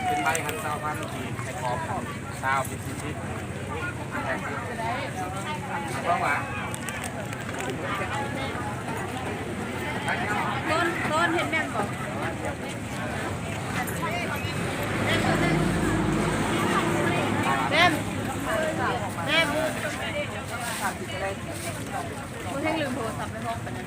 ເປັນໃບຫັ້ນຊາວພັນກີບ ໃສ່ຂອງຫັ້ນຊາວ ເປັນສີ່ສິບ ເພາະວ່າ ຕົ້ນ ຕົ້ນເຮັດແມ່ນບໍ່? ແມ່ນ ແມ່ນ ມື້ແຮງລືມໂທລະສັບໃນຫ້ອງປານນັ້ນ.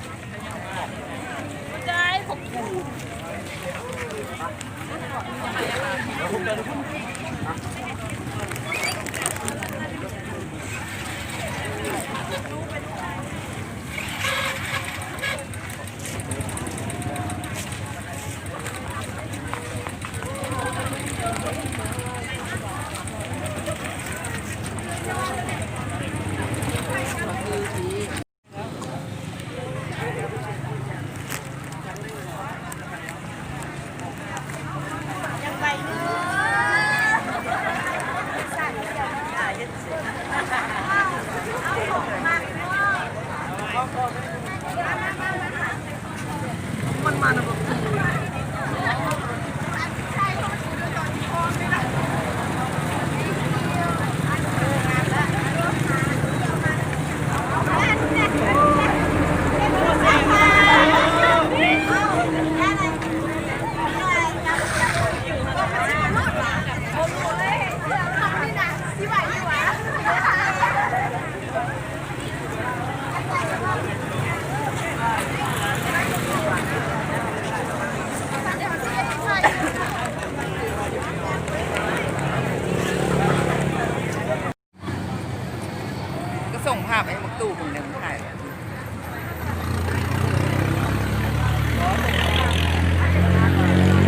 ກໍສົ່ງພາບໃຫ້ບັກຕູ້ເບິ່ງເດີ ມັນຖ່າຍແລ້ວ.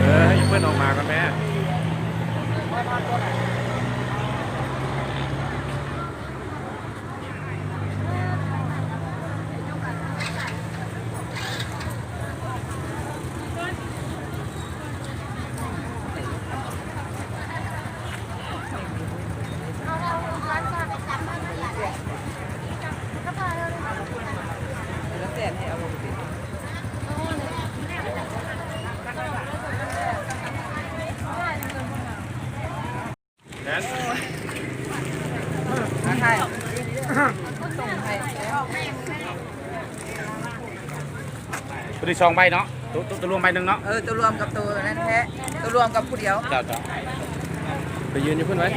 ເອີ ໃຫ້ເພິ່ນອອກມາກ່ອນແມ້. ໂຕນີ້ສອງໃບເນາະ ໂຕ ໂຕ ໂຕລວມໃບໜຶ່ງເນາະ. ເອີ ໂຕລວມກັບໂຕນັ້ນແທ້ ໂຕລວມກັບຜູ້ດຽວ. ເຈົ້າ ເຈົ້າ ໄປຢືນຢູ່ພຸ້ນໄວ້.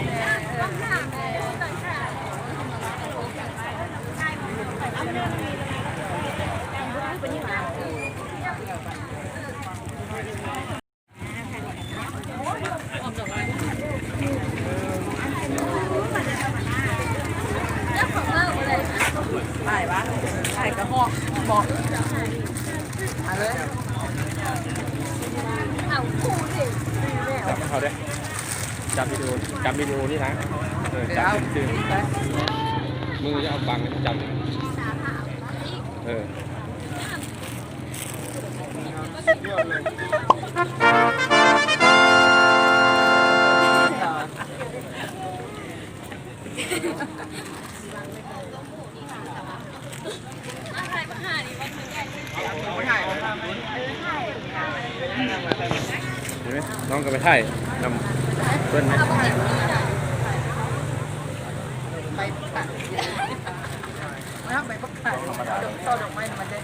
ຖ່າຍວະ ຖ່າຍກະຮອກ ເບາະ ມາເລີຍ. ຈັບເຂົາເດ້ ຈັບວິດີໂອ ຈັບວິດີໂອນີ້ນະ. ເອີ ຈັບ ຖື ມືຢ່າເອົາບັງ ຈັບ ເອີ. ເຫັນໄໝ? ນ້ອງກໍໄປຖ່າຍນຳເພິ່ນນະ. ເອົາດອກໄມ້ມາເດ້.